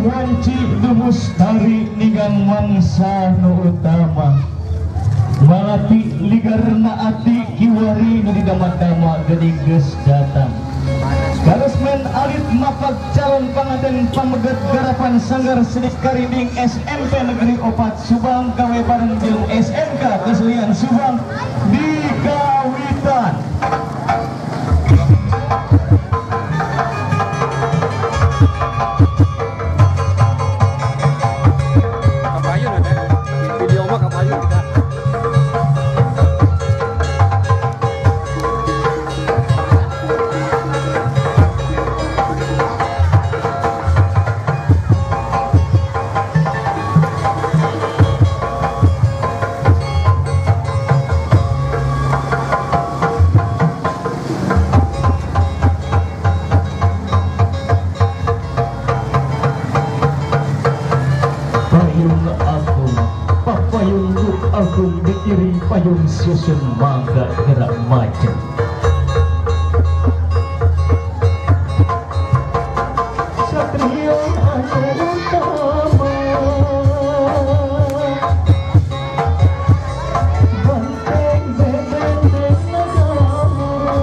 Wanci Dumustari nigang mangsa nu utama Malati ligarna ati kiwari nu didama-dama geuning geus datang. Garesmen alit mapag calon panganten pameget garapan Sanggar Seni Karinding SMP Negeri 4 Subang gawe bareng jeung SMK Kesenian Subang di Kawitan. Kapayun ada. Video mah kapayun kita. Payung agung, papayung luk agung diiring payung susun mangga gerak maju. Satria anu utama, banteng bebenteng nagara.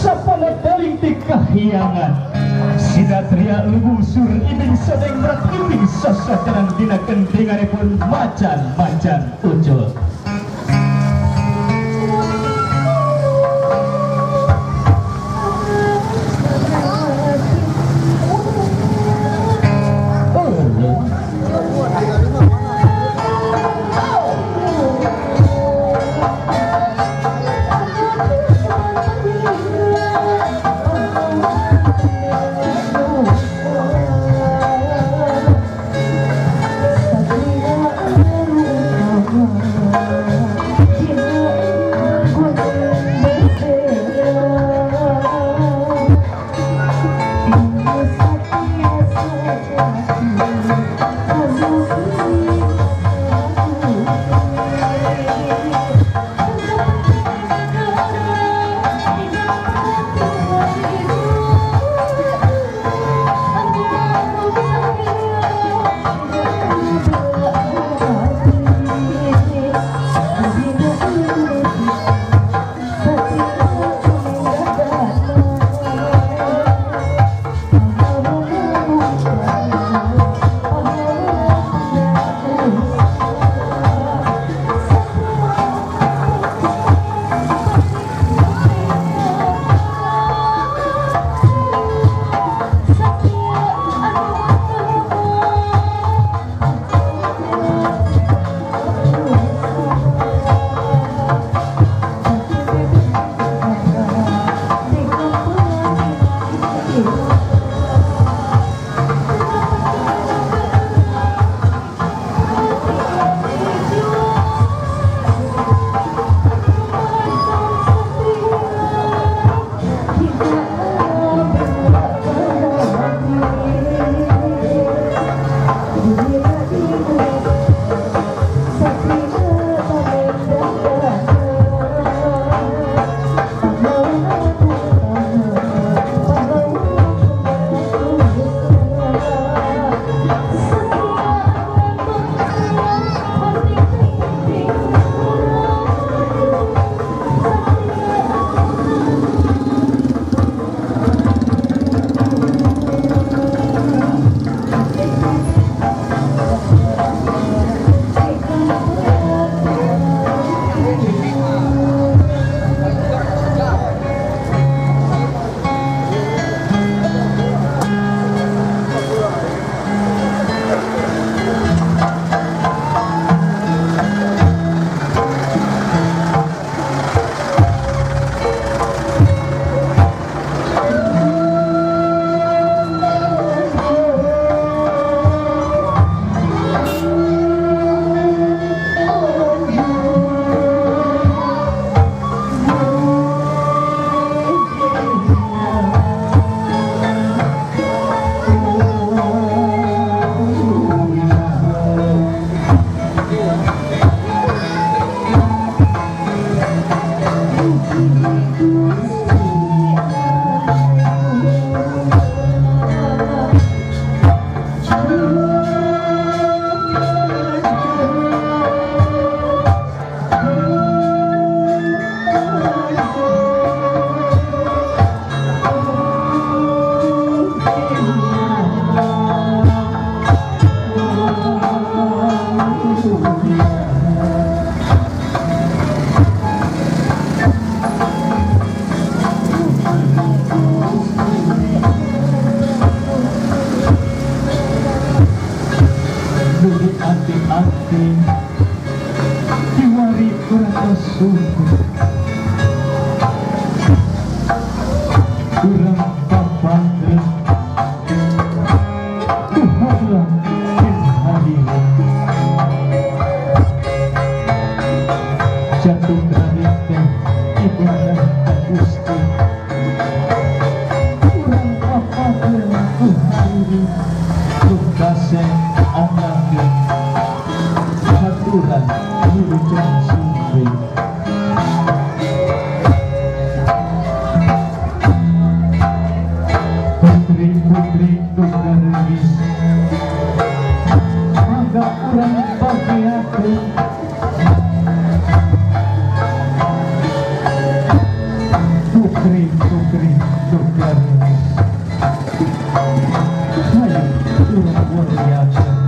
Sapana paling ti kahyangan Sidatria lubusur ibing sadeng berat ibing sasajaran dina kendinganipun macan-macan ucul. Satria anu utama. Urang sumping, urang papakeun ku hayang jeung hadiah. Jatuh rahim teh ibadah ka Gusti. Urang papakeun ku hadiah, ku kasep anakkeun haturan wilujeng sumping. Putri-putri nu gareungis, mangga urang bageakeun. Putri-putri nu gareungis, hayu urang muliakeun.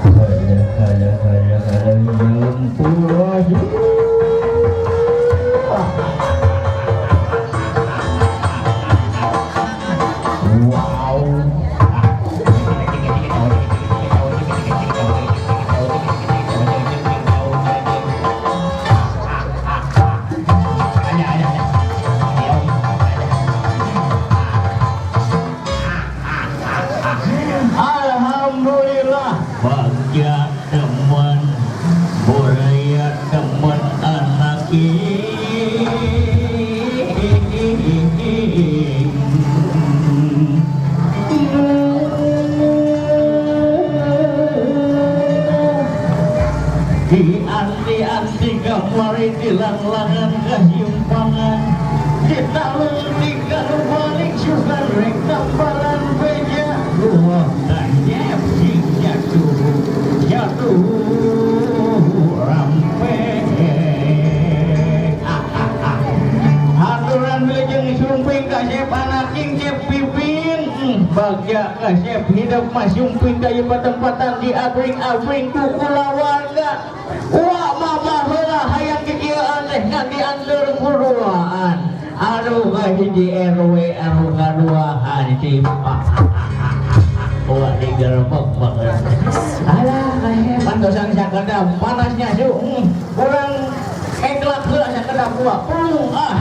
Halah halah halah halah nyempur. Wow. Alhamdulillah, bagja teman budaya teman anak. Di anti-anti kamari di langlangan kesimpangan kita balik suka rek tambalan beja ruah tanyep sing jatuh jatuh rampe. Haturan wilujeng sumping kasep anaking cep pipin. Bagja kasep hidup mas sumping daya patempatan di abring-abring ku kulawarga. Wah mama heula hayang kikieuan teh ngan dianteur kuduaan. Aduh ka hiji RW, aduh kadua hansip. Wah digerebek banget. Alah kasep pantosan sakedap panasnya su. Urang eklak heula sakedap wah pulung ah.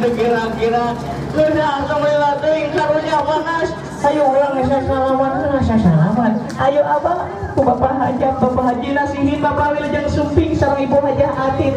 Kira-kira udah alhamdulillah teuing karunya panas. Ayo urang salaman, salaman. Ayo abah ku bapak hajat, bapak haji nasihin bapak wilujeng sumping. sareng Ibu Hajah Atin.